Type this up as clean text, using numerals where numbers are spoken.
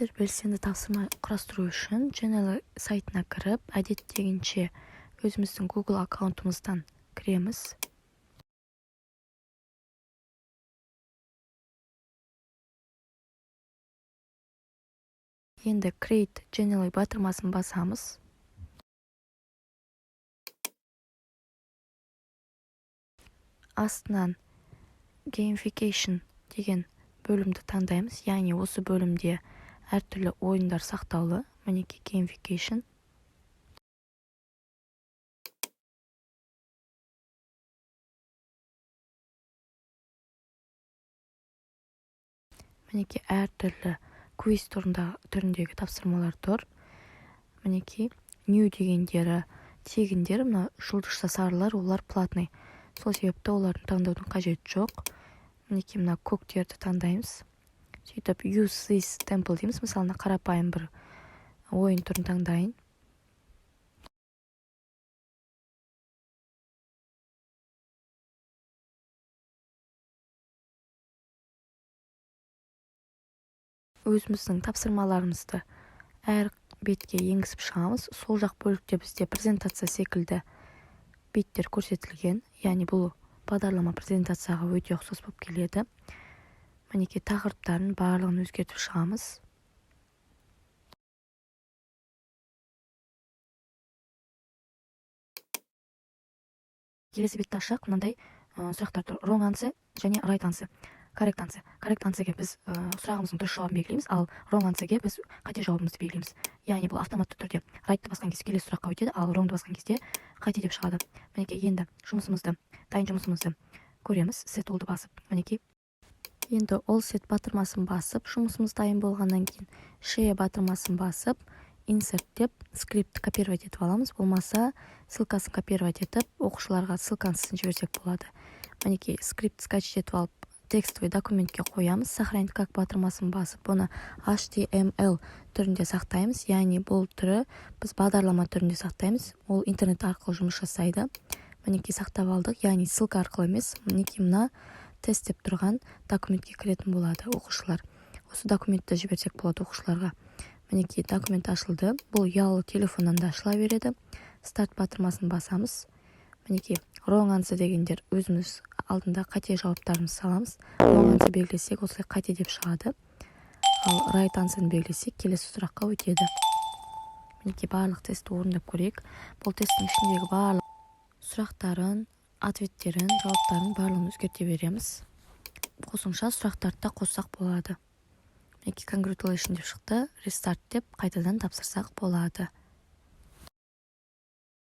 Белсенді тапсырма құрастыру үшін Genially сайтына кіріп, әдеттегінше өзіміздің Google аккаунтымыздан кіреміз. Енді «Create Genially» батырмасын басамыз. Астынан «Gamification» деген бөлімді таңдаймыз, яғни осы бөлімде әртүрлі ойындар сақтаулы. Мінекей, Gamification. Мінекей, әртүрлі квиз түріндегі тапсырмалар тұр. Мінекей, «New» дегендері тегіндер, мына жұлдызша сарылар, олар платный, сол себепті оларды таңдаудың қажеті жоқ. Мінекей, мына көктерді таңдаймыз. Сөйтіп, «Use this template» дейміз. Мысалы, мына қарапайым бір ойын түрін таңдайын. Өзіміздің тапсырмаларымызды әр бетке енгізіп шығамыз. Сол жақ бөлікте бізде презентация секілді беттер көрсетілген, яғни бұл бағдарлама презентацияға өте ұқсас болып келеді. Мінекей, тақырыптарын барлығын өзгертіп шығамыз. Келесі бетті ашсақ, мынандай сұрақтар тұр: wrong answer және right answer, correct answer. Correct answerге біз сұрағымыздың дұрыс жауабын белгілейміз, ал wrong answerге біз қате жауабымызды белгілейміз. Яғни бұл автоматты түрде rightты басқан кезде келесі сұраққа өтеді, ал wrongды басқан кезде қате деп шығады. Мінекей, енді жұмысымызды, дайын жұмысымызды көреміз «Set all»-ды басып. Мінекей, енді «All set» батырмасын басып, жұмысымыз дайын болғаннан кейін «Share» батырмасын басып, «Insert» деп скриптті копировать етіп аламыз, болмаса ссылкасын копировать етіп, оқушыларға ссылкасын жіберсек болады. Мінекей, скрипт скачать етіп алып, текстовый документке қоямыз. «Сохранить как» батырмасын басып, бұны HTML түрінде сақтаймыз, яғни бұл түрі біз бағдарлама түрінде сақтаймыз, ол интернет арқылы жұмыс жасайды. Мінекей, сақтап алдық, яғни ссылка арқылы емес. Мінекей, мына тест деп тұрған документке кіретін болады оқушылар. Осы документті жіберсек болады оқушыларға. Мінекей, документ ашылды. Бұл ұялы телефоннан да ашыла береді. «Старт» батырмасын басамыз. Мінекей, wrong answer дегендер өзіміз алдында қате жауаптарымызды саламыз. Wrong answer белгілесек, осылай қате деп шығады, ал right answer'ны белгілесек, келесі сұраққа өтеді. Мінекей, барлық тестті орындап көрейік. Бұл тесттің ішіндегі барлық сұрақтарын, ответтерін, жауаптарын барлығын өзгерте береміз. Қосымша сұрақтарды да қоссақ болады. Мінекей, «Congratulation» деп шықты. «Restart» деп қайтадан тапсырсақ болады.